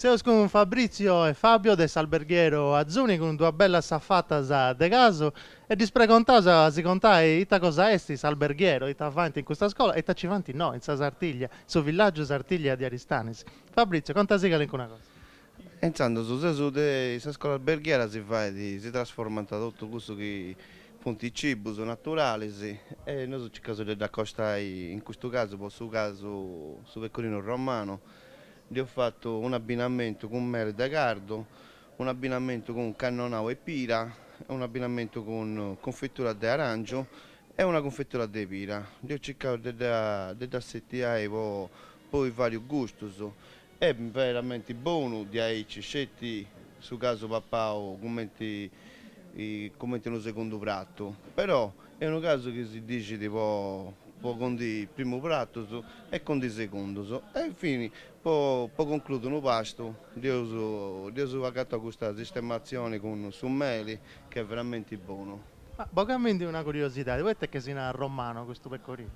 Seus cun Fabrizio e Fabio de s'Alberghiero Azuni cun duas bellas safatas de casu e ddis pregontaus a si contai ita cosa est s'Alberghiero, ita faint in custa scola e ita ci faint innoi in sa Sartiglia, in su villaggiu Sartiglia di Aristanis. Fabrizio, contasì calincuna cosa. E intzandus, seus de sa scola alberghiera si fait, si trasformant totu cussu chi funt cibus naturalis e nosu circaus de dd'acostai in custu casu po su casu su pecorinu romanu Dd'eus fatu un'abbinamentu cun meli de cardu, un'abbinamentu cun cannonau e pira, un'abbinamentu cun cunfitura de aràngiu e una cunfitura de pira. Dd'eus circau de dda de dd'assetiai po po is varius gustus. Est veramenti bonu diaici, sceti su casu papau cumenti cumenti unu segundu pratu, però est unu casu chi si dixit po po condì primu pratus e condì segundus e infini po po concludi unu pastu dd'eus dd'eus agatau custa sistematzioni cun su meli chi est veramenti bonu. Ma bogamindi una curiosidadi, poita che si narat romano custu pecorinu?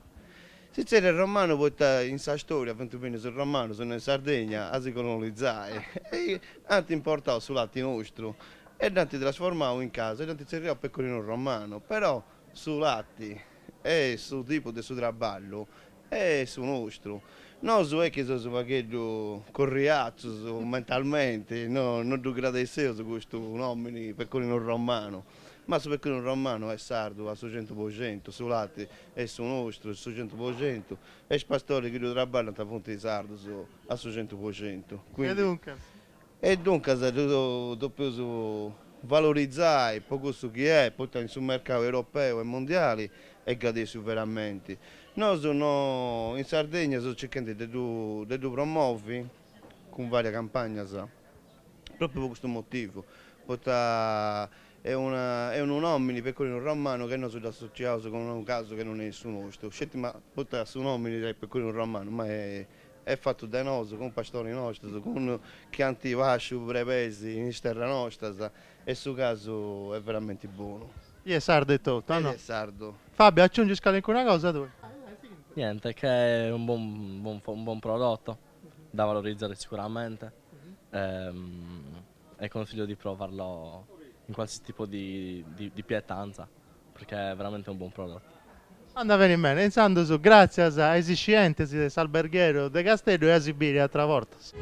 Si zerriat romanu poita in sa storia funt bennius is romanus in Sardegna a si colonizai e ant importau su lati nostru e dd'ant trasformau in casu e dd'ant zerriau pecorinu romanu, però su lati e su tipu de su traballu est su nostru. Nosu est chi seus u' pagheddu corriatzus mentalmenti, no no ddu gradesseus custu nomini pecorinu romanu, ma su pecorinu romanu est sardu a su 100%, su lati est su nostru a su 100% e is pastoris chi ddu traballant funt sardus a su 100%. E duncas? E duncas ddu depeus valorizai po cussu chi est, poita in su mercau europeu e mondiali est gradessiu veramenti. Nosu no in Sardegna seus circhendi de ddu de ddu promovi cun varias campagnas propriu po custu motivu, poita est una est unu nomini pecorinu romanu che nosu dd'associaus cun unu casu chi non est su nostru, sceti ma poita su nomini est pecorinu romanu, ma est Est fatu de nosu, cun pastoris nostus, cun chi ant pàsciu brebeis in is terras nostras e su casu est veramenti bonu. I est sardu etotu, a no? Est sardu. Fabio, aciungis calincuna cosa tui? Niente, che è un buon buon un buon prodotto da valorizzare sicuramente e consiglio di provarlo in qualsiasi tipo di di pietanza perché è veramente un buon prodotto. Andat beni meda, intzandus gràtzias a is iscientis de s'Alberghiero de Casteddu e a si biri atras bortas.